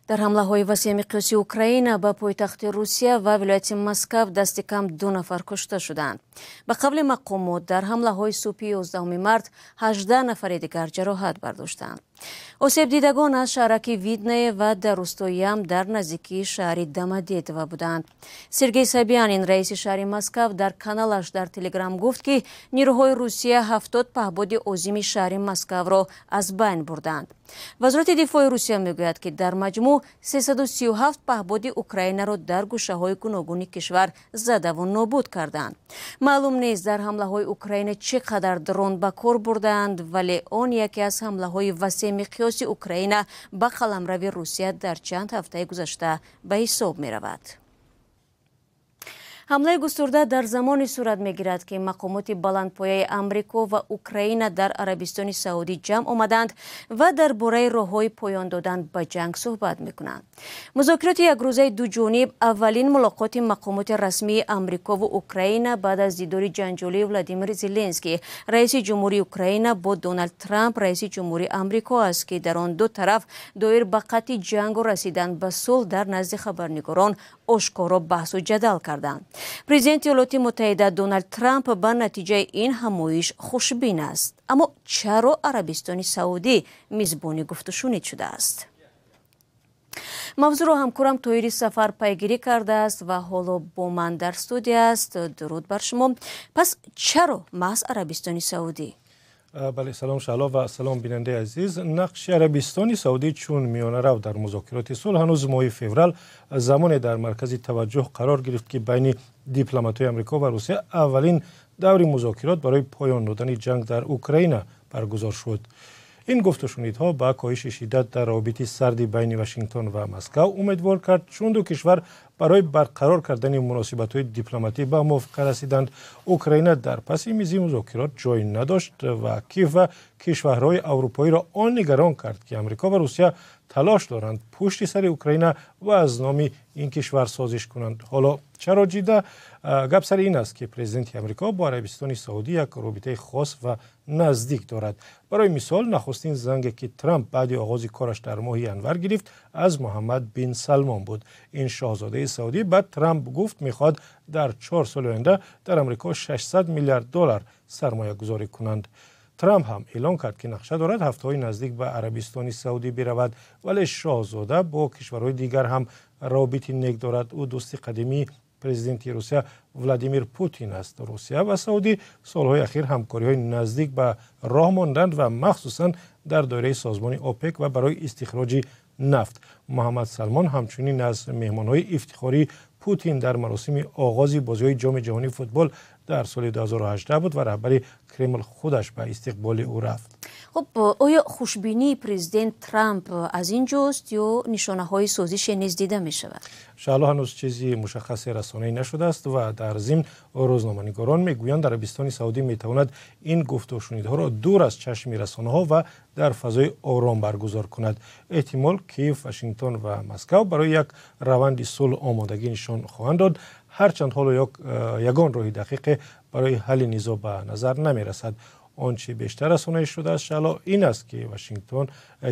Дар ҳамлаҳои васеъмиқёси Украина ба пойтахти Русия ва вилояти Москав дасти кам 2 нафар кушта шуданд. Ба қавли мақомот, дар ҳамлаҳои субҳи 11 март 18 нафари дигар ҷароҳат бардоштанд. Осебдидагон аз шаҳраки Видное ва дар рустои Ям дар наздикии шаҳри Домодедово буданд. Сергей Собянин, раиси шаҳри Москав, дар каналаш дар Телеграм гуфт, ки нирӯҳои Русия 70 паҳбоди озими шаҳри Москавро аз байн бурданд. Вазорати дифои Русия мегӯяд, ки дар маҷмӯъ 337 паҳбоди Украинаро дар гӯшаҳои гуногуни кишвар задаву нобуд карданд. Маълум нест, дар ҳамлаҳои Украина чӣ қадар дрон ба кор бурдаанд, вале он яке аз ҳамлаҳои васеъмиқёси Украина ба қаламрави Русия дар чанд ҳафтаи гузашта ба ҳисоб меравад. Ҳамлаи густурда дар замоне сурат мегирад, ки мақомоти баландпояи Амрико ва Украина дар Арабистони Саудӣ ҷамъ омаданд ва дар бораи роҳҳои поён додан ба ҷанг суҳбат мекунанд. Музокироти якрӯзаи дуҷониб аввалин мулоқоти мақомоти расмии Амрикову Украина баъд аз дидори ҷанҷолии Владимир Зеленский, раиси ҷумҳурии Украина, бо Доналд Трамп, раиси ҷумҳурии Амрико аст, ки дар он ду тараф доир ба қатъи ҷангу расидан ба сулҳ дар назди хабарнигорон ошкоро баҳсу ҷадал карданд. Президенти Иёлоти Муттаҳида Доналд Трамп ба натиҷаи ин ҳамоиш хушбин аст. Аммо чаро Арабистони Саудӣ мизбони гуфтушунид шудааст? Мавзӯъро ҳамкорам Тоҳири Сафар пайгирӣ кардааст ва ҳоло бо ман дар студия аст. Дуруд бар шумо. Пас чаро маҳз Арабистони Саудӣ? Бале, салом, Шаҳло, ва салом, бинандаи азиз. Нақши Арабистони Саудӣ чун миёнарав дар музокироти сулҳ ҳанӯз моҳи феврал замоне дар маркази таваҷҷӯҳ қарор гирифт, ки байни дипломатҳои Амрико ва Русия аввалин даври музокирот барои поён додани ҷанг дар Украина баргузор шуд. Ин гуфтушунидҳо ба коҳиши шиддат дар равобити сарди байни Вашингтон ва Москав умедвор кард, чун ду кишвар барои барқарор кардани муносибатҳои дипломатӣ ба мувофиқа расиданд. Украина дар паси мизи музокирот ҷой надошт ва Киев ва кишварҳои аврупоиро он нигарон кард, ки Амрико ва Русия талош доранд пушти сари Украина ва аз номи ин кишвар созиш кунанд. Ҳоло чаро Ҷида? Гап сари ин аст, ки президенти Амрико бо Арабистони Саудӣ як робитаи хос ва наздик дорад. Барои мисол, нахустин занге, ки Трамп баъди оғози кораш дар моҳи январ гирифт, аз Муҳаммад бин Салмон буд. Ин шоҳзодаи саудӣ ба Трамп гуфт, мехоҳад дар 4 соли оянда дар Амрико 600 миллиард доллар сармоягузорӣ кунанд. Трамп ҳам эълон кард, ки нақша дорад ҳафтаҳои наздик ба Арабистони Саудӣ биравад, вале шоҳзода бо кишварҳои дигар ҳам робити нек дорад. Ӯ дӯсти қадимии президенти Русия Владимир Путин аст. Русия ва Саудӣ солҳои ахир ҳамкориҳои наздик ба роҳ монданд ва махсусан дар доираи созмони ОПЕК ва барои истихроҷи нафт. Муҳаммад Салмон ҳамчунин аз меҳмонҳои ифтихории Путин дар маросими оғози бозиҳои Ҷоми ҷаҳонии футбол дар соли 2018 буд ва раҳбари Кремл худаш ба истиқболи ӯ рафт. Хуб, оё хушбинии президент Трамп аз ин ҷост ё нишонаҳои созише низ дида мешавад? Шаҳло, ҳанӯз чизи мушаххасе расонаӣ нашудааст ва дар зимн рӯзноманигорон мегӯянд, Арабистони Саудӣ метавонад ин гуфтушунидҳоро дур аз чашми расонаҳо ва дар фазои ором баргузор кунад. Эҳтимол, Киев, Вашингтон ва Москав барои як раванди сулҳ омодагӣ нишон хоҳанд дод, ҳарчанд ҳоло ягон роҳи дақиқе барои ҳалли низоъ ба назар намерасад. Он чи бештар расонаӣ шудааст, Шаҳло, ин аст, ки Вашингтон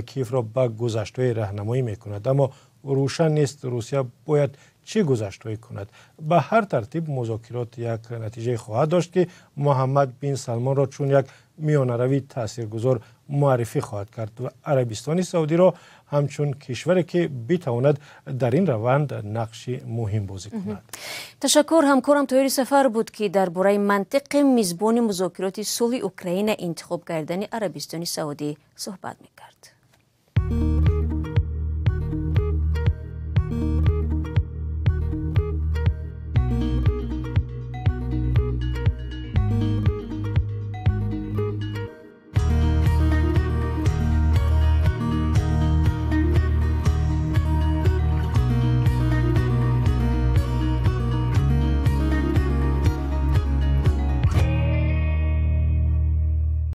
Киевро ба гузаштҳои раҳнамоӣ мекунад, аммо рӯшан нест, Русия бояд чӣ гузаштҳое кунад. Ба ҳар тартиб, музокирот як натиҷае хоҳад дошт, ки Муҳаммад бин Салмонро чун як миёнарави таъсиргузор муаррифӣ хоҳад кард ва Арабистони Саудиро ҳамчун кишваре, ки битавонад дар ин раванд нақши муҳим бозӣ кунад. Ташаккур. Ҳамкорам Тоҳири Сафар буд, ки дар бораи мантиқи мизбони музокироти сулҳи Украина интихоб кардани Арабистони Саудӣ суҳбат мекард.